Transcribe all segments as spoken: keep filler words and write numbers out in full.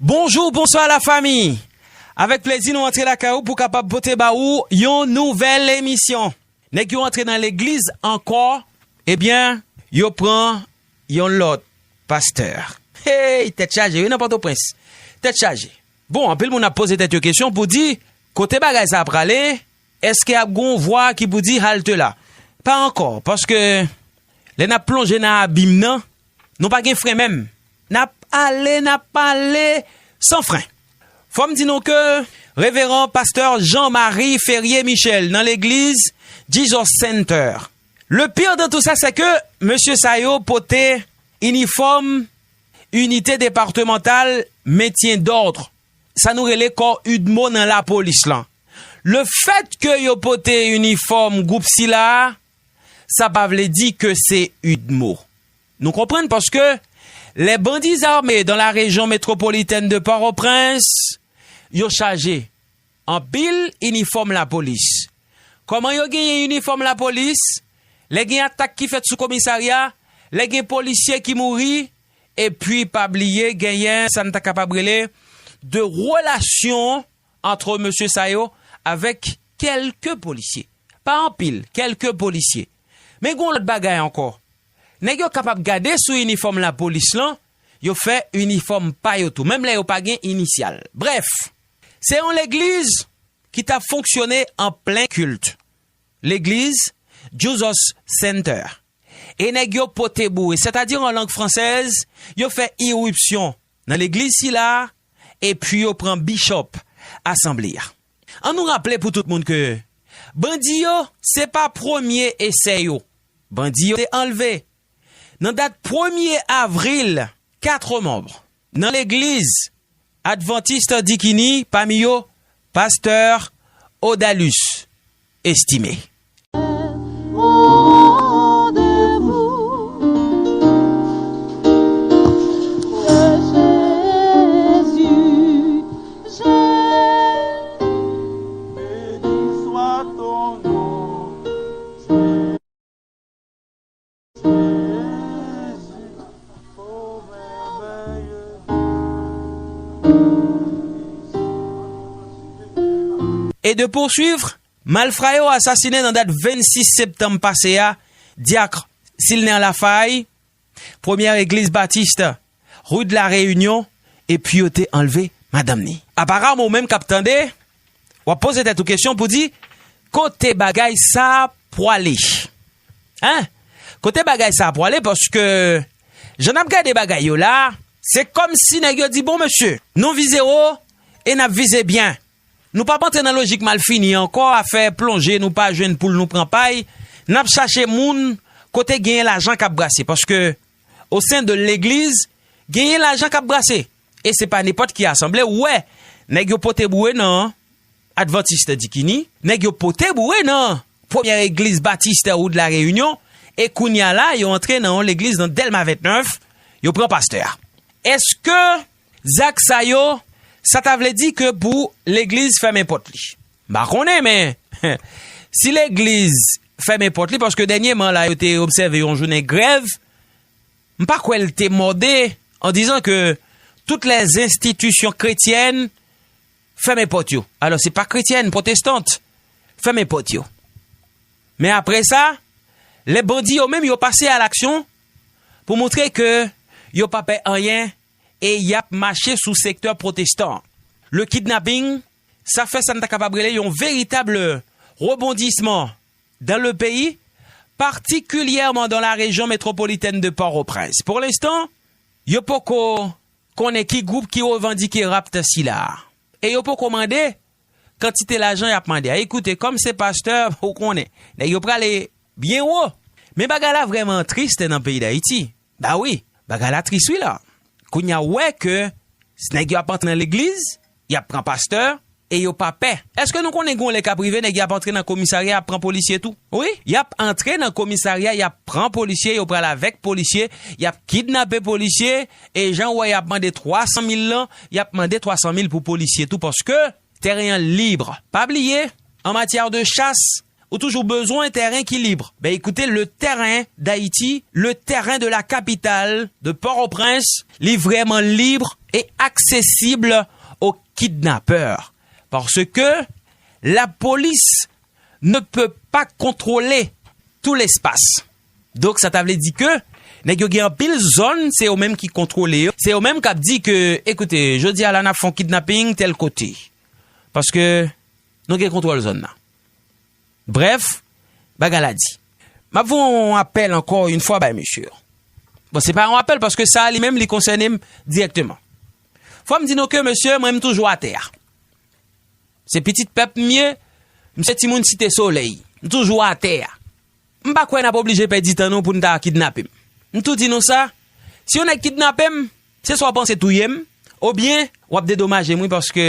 Bonjou, bonswa lafanmi. Avèk plezi nou antre lakay ou pou kapab pote ba ou yon nouvèl emisyon. Nèg yo antre nan legliz ankò, ebyen, yo pran yon lòt pastè. Hey, tèt chaje, wi, nan Pòtoprens. Tèt chaje. Bon, anpil moun ap poze tèt yo kesyon pou di, kote bagay sa a prale? Èske ap gon vwa ki pou di halte la? Pa ankò, paske lè n ap plonje nan abim nan, nou pa gen fren menm. N ap ale, n ap ale san fren. Fò m di nou ke Reveran Pastè Jean Marie Ferrier Michel nan legliz Jesus Center. Le pire de tout ça, c'est que mesye sa yo pote inifòm Unité Départementale Maintien d'Ordre. Sa nou rele kò UDMO nan lapolis lan. Le fèt ke yo pote inifòm gwoup sila a, sa pa vle di ke se UDMO. Nou konprann paske les bandits armés dans la région métropolitaine de Port-au-Prince, yo chaje anpil inifòm lapolis. Kòman yo genyen inifòm lapolis? Lè gen atak ki fèt sou komisarya, lè gen polisye ki mouri, epi pa bliye genyen sa n ta kapab rele de relasyon antre mesye sa yo avèk kèlke polisye. Pa anpil, kèlke polisye. Men gen yon lòt bagay ankò. Nèg yo kapab gade sou inifòm lapolis lan, yo fè inifòm pa yo tou, menm lè yo pa gen inisyal. Brèf, se yon legliz ki t ap fonksyone an plen kilt. Legliz Jesus Center. E nèg yo pote boure, sètadi an lang fransèz, yo fè iripsyon nan legliz sila a, epi yo pran bishop asanble a. An nou raple pou tout moun ke bandi yo, se pa premye esè yo. Bandi yo te anlve nan dat premye avril, kat manm nan legliz Adventiste Dikini, pami yo pastè Odalus Estimé. Et de poursuivre, malfra yo asasinen nan dat vennsis septanm pase a, dyak Silner Lafaille, premyè egliz batis, rue de la Réunion, epi yo te anlve madanm ni. Aparaman, ou menm k ap tande, w ap poze tèt ou kesyon pou di, kote bagay sa a pwale? Hein? Kote bagay sa a pwale? Paske, jan n ap gade bagay yo la, se kòmsi nèg yo di, bon, mesye, nou vize wo e n ap vize byen. Nou p ap antre nan lojik malfini ankò, afè plonje, nou pa jwenn poul, nou pran pay. N ap chache moun kote genyen lajan k ap brase. Paske, o sen de legliz, genyen lajan k ap brase. E se pa nenpòt ki asanble. Ou wè, nèg yo pote boure nan Adventiste Dikini, nèg yo pote boure nan premyè egliz batis rue de la Réunion, e kounye a la, yo antre nan yon legliz nan Dèlma vennèf, yo pran pastè a. Èske zak sa yo, sa ta vle di ke pou legliz fèmen pòt li? M pa konnen, men si legliz fèmen pòt li, paske dènyèman la, yo te obsève yon jounen grèv, m pa kwè l te mòde en disant que toutes les institutions chrétiennes fèmen pòt yo. Alò, se pa kretyèn, pwotestant, fèmen pòt yo. Men apre sa, lè bandi yo menm, yo pase a laksyon pou montre ke yo pa pè anyen e y ap mache sou sektè pwotestan. Le kidnapping, sa fè sa n ta kapab rele yon veritab rebondisman dans le pays, particulièrement dans la région métropolitaine de Port-au-Prince. Pour l'instant, yo poko konnen ki gwoup ki revandike rapt sila a. E yo poko mande kantite lajan y ap mande a. Ekoute, kòm se pastè, ou konnen, nèg yo prale byen wo. Men bagay la vrèman tris nan peyi Dayiti. Ba wi, bagay la tris wi la. Kounye a, ou wè ke nèg yo ap antre nan legliz, y ap pran pastè, e yo pa pè. Èske nou konnen gon lè k ap rive, nèg y ap antre nan komisarya, y ap pran polisye tou? Wi, y ap antre nan komisarya, y ap pran polisye, yo pral avèk polisye, y ap kidnape polisye, e jan w wè y ap mande twa san mil lan, y ap mande twa san mil pou polisye tou, paske tèren an lib. Pa bliye, an matyè de chas, ou toujou bezwen tèren ki lib. Ben, écoutez, le terrain d'Haïti, le terrain de la capitale de Port-au-Prince, li vrèman lib et accessible aux kidnappeurs. Parce que la police ne peut pas contrôler tout l'espace. Donk, sa ta vle di ke nèg yo gen anpil zòn, se yo menm ki kontwole yo. Se yo menm k ap di ke, ekoute, jodi a la n ap fè yon kidnaping tèl kote. Paske nou gen kontwòl zòn nan. Brèf, bagay la di. M ap voye yon apèl ankò yon fwa bay mesye yo. Bon, se pa yon apèl paske sa li menm li konsène m dirèkteman. Fò m di nou ke mesye, mwen m toujou atè a. Se pitit pèp m ye, m se timoun Site Solèy. M toujou atè a. M pa kwè n ap oblije pèdi tan nou pou n ta kidnape m. M tou di nou sa, si yon nèg kidnape m, se swa w panse touye m, oubyen w ap dedomaje m wi, paske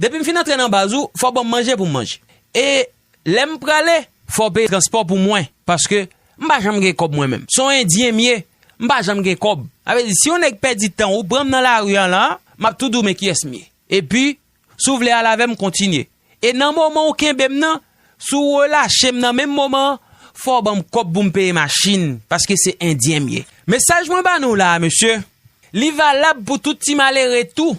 depi m fin antre nan baz ou, fò w ban m manje pou m manje. E lè m prale, fò w peye transpò pou mwen, paske m pa janm gen kòb mwen menm. Se yon endyen m ye, m pa janm gen kòb. Sa vle di, si yon nèg pèdi tan ou pran m nan lari an la, m ap tou di w men kiyès m ye. Epi, si w vle al avè m, kontinye. E nan moman w kenbe m nan, si w relache m nan menm moman an, fò w ban m kòb pou m peye machin, paske se endyen m ye. Mesaj mwen ba nou la a, mesye, li valab pou tout ti malere tou.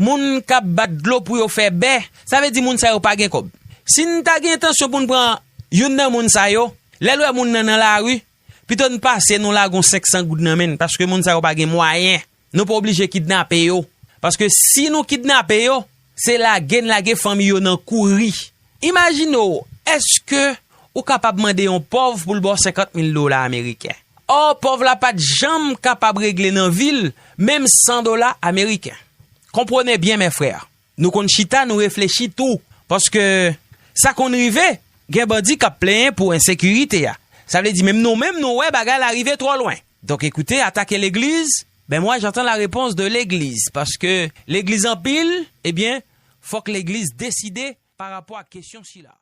Moun k ap bat dlo pou yo fè bè, sa vle di moun sa yo pa gen kòb. Si n ta gen entansyon pou n pran youn nan moun sa yo, lè l wè moun nan nan lari, pito n pase nou lage yon senk san goud nan men n, paske moun sa yo pa gen mwayen. Nou pa oblije kidnape yo. Paske si nou kidnape yo, se lage n lage fanmi yo nan kouri. Imajine w, èske ou kapab mande yon pòv pou l ba w senkant mil dola ameriken? Ò, pòv la pa t janm kapab regle nan vi l menm san dola ameriken. Konprann byen, mè frè, nou konn chita, nou reflechi tou. Paske sa konn rive, gen bandi k ap plenyen pou ensekirite a. Sa vle di, menm nou menm, nou wè bagay la rive twò lwen. Donc écoutez, attaquer l'église, ben moi j'attends la réponse de l'église. Paske legliz anpil, ebyen, fòk legliz deside pa rapò ak kesyon sila.